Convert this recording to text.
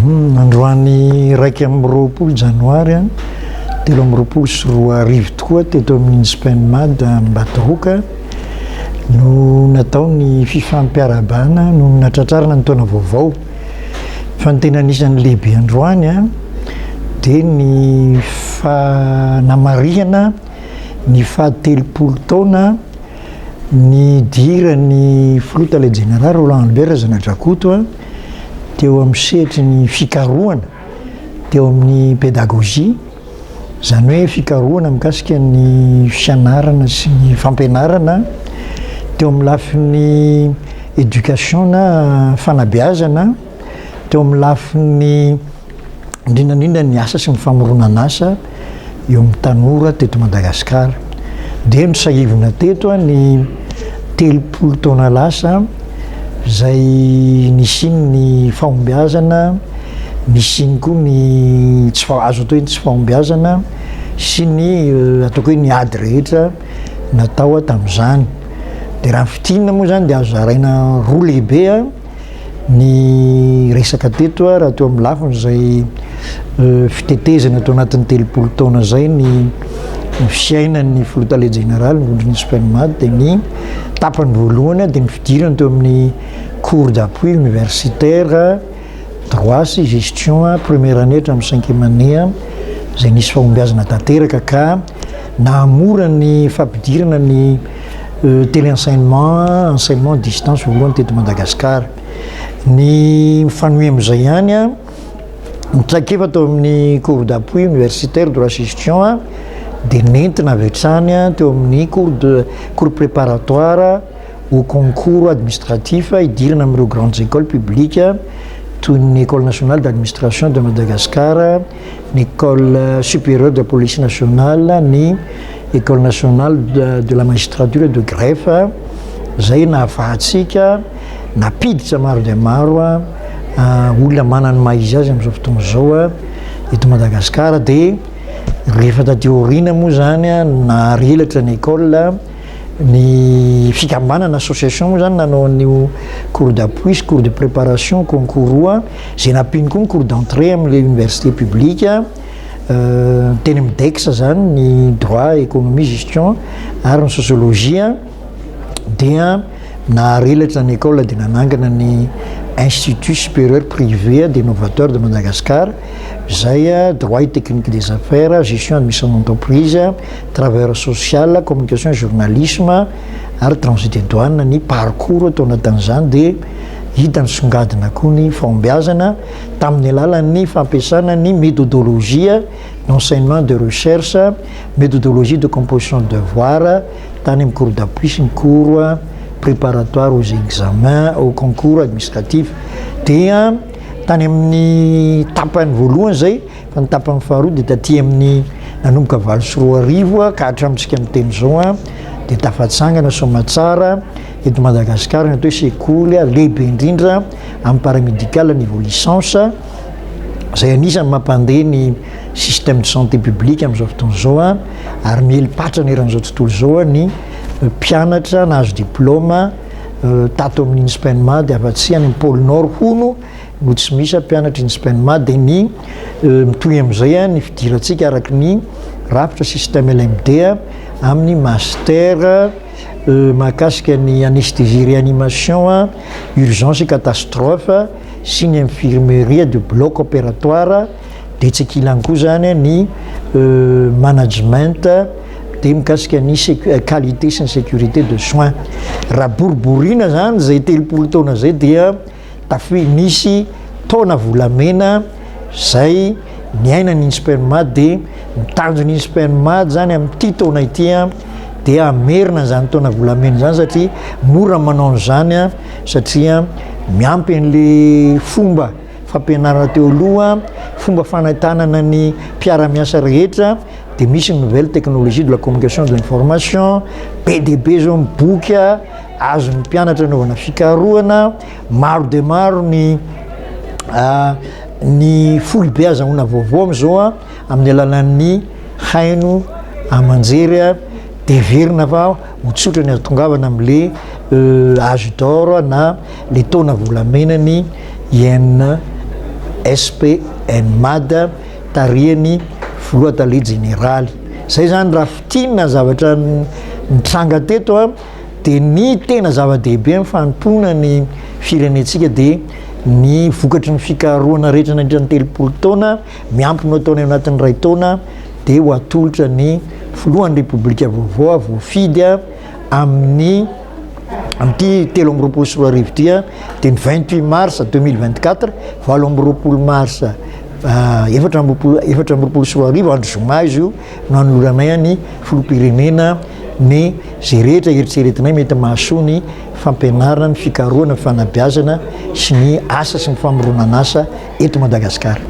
Androany 21 janoary 2023 tokoa teto amin'ny INSPENMAD Ambatoroka no natao ny fifampiarahabana no natratrarana ny taona vaovao. Fa ny tena anisan'ny lehibe androany dia ny fanamarihana ny faha-30 taona nidiran'ny filoha tale jeneraly Roland Albert Razanadrakoto teo amin'ny sehatry ny fikarohana teo amin'ny pédagogie, izany hoe fikarohana mikasika ny fianarana sy ny fampianarana teo amin'ny lafiny éducation na fanabeazana, teo amin'ny lafiny indrindra indrindra ny asa sy ny famoronana asa eo amin'ny tanora teto Madagasikara. Dia nosahivina teto ny 30 taona lasa izay nisian'ny fahombiazana, nisiany koa ny tsy azo atao hoe ny tsy fahombiazana sy ny ataoko hoe ny ady rehetra natao tamin'izany. Dia raha ny fintinina moa izany dia azo zaraina roa lehibe ny resaka teto raha teo amin'ny lafiny izay fitetezana tao anatin'ny 30 taona izay ny fiainan'ny filoha tale jeneraly ny vondron'ny SPENMAD dia ny tapany voalohany dia ny fidirana teo amin'ny cours d'appui universitaire droit sy gestion première année hatramin'ny cinquième année izay nisy fahombiazana tanteraka ka nahamora ny fampidirana ny téléenseignement, enseignement à distance voalohany teto Madagasikara. Ny mifanohy amin'izay ihany, ny traikefa tao amin'ny cours d'appui universitaire droit gestion dia nentina avy hatrany teo amin'ny cours de cours préparatoire au concours administratif hidirana amin'ireo grandes écoles publiques toy ny école nationale d'administration de Madagascar, ny école supérieure de police nationale, ny école nationale de la magistrature de greffe izay nahafahantsika nampiditra maro dia maro olona manana ny maha izy azy amin'izao fotoana izao eto Madagasikara. Dia rehefa taty aoriana moa izany naharelatra ny école, ny fikambanana association moa zany nanao an'io cours d'appui sy cours de préparation concours roa izay nampiany koa ny cours d'entrée amin'ilay université publique teny amin'ny DEX zany ny droit, économie, gestion ary ny sociologie. Dia naharelatra ny école dia nanangana ny institut supérieur privé des novateurs de Madagascar izay droit et technique des affaires, gestion, administration d'entreprise, travailleur social, communication, journalisme ary transit et douane ny parcours tao anatin'izany. Dia hita nisongadina koa ny fahombiazana tamin'ny alalan'ny fampiasana ny méthodologie d'enseignement de recherche, méthodologie de composition de devoir tany amin'ny cours d'appui sy ny cours préparatoire aux examens, au concours administratif. Dia tany amin'ny tapany voalohany zay, fa ny tapany faharoa dia taty amin'ny nanomboka 2008 ka hatramintsika miteny zao dia tafatsangana soamatsara eto Madagasikara ny atao hoe sekoly lehibe indrindra amin'ny paramédical niveau licence izay anisan'ny mampandeha ny système de santé publique amin'izao fotoana izao ary mieli-patrana eran'izao tontolo izao ny mpianatra nahazo diplôme tato amin'ny INSPENMAD, afa-tsy any amin'ny pôle nord hono no tsy misy mpianatra INSPENMAD. Dia ny mitohy amin'izay ny fidirantsika araky ny rafitra système LMD amin'ny master mahakasika ny anesthésie, réanimation, urgence et catastrophe sy ny infirmerie de bloc opératoire. Dia tsy ankilany koa zany ny management dia mikasika ny qualité sy ny sécurité de soins. Raha boriborina zany zay 30 taona zay dia tafi nisy taona volamena zay niaina ny INSPENMAD. Dia mitanjona INSPENMAD zany amin'ity taona ity dia amerina zany taona volamena zany satria mora manao an'izany satria miampy an'le fomba fampianarana teo aloha, fomba fanatanana ny mpiara-miasa rehetra, dia misy ny nouvelle technologie de la communication, de l'information be dia be zao, ny boky azon'ny mpianatra anaovana fikarohana maro dia maro, ny foibe azahoana vaovao am'izao amin'ny alalan'ny haino aman-jery. Dia heverina fa ho tsotra ny ahatongavana amin'le âge d'or na le taona volamenany INSPENMAD. SPNMAD tarihan'ny filoha tale jeneraly. Izay izany raha fintinina ny zavatra nitranga teto dia ny tena zava-dehibe amin'ny fanompoana ny firenentsika dia ny vokatry ny fikarohana rehetra nandritra ny 30 taona miampy no ataonay anatin'ny iray taona dia ho atolotra ny filohan'ny Repoblika vaovao voafidy amin'ny amin'ity 2023 ity dia ny 28 mars 2024, 28 mars 2024, andro zoma izy io no anoloranay ny filoham-pirenena ny izay rehetra eritreretinay mety mahasoa ny fampianarana, ny fikarohana, ny fanabeazana sy ny asa sy ny famoronan'asa eto Madagasikara.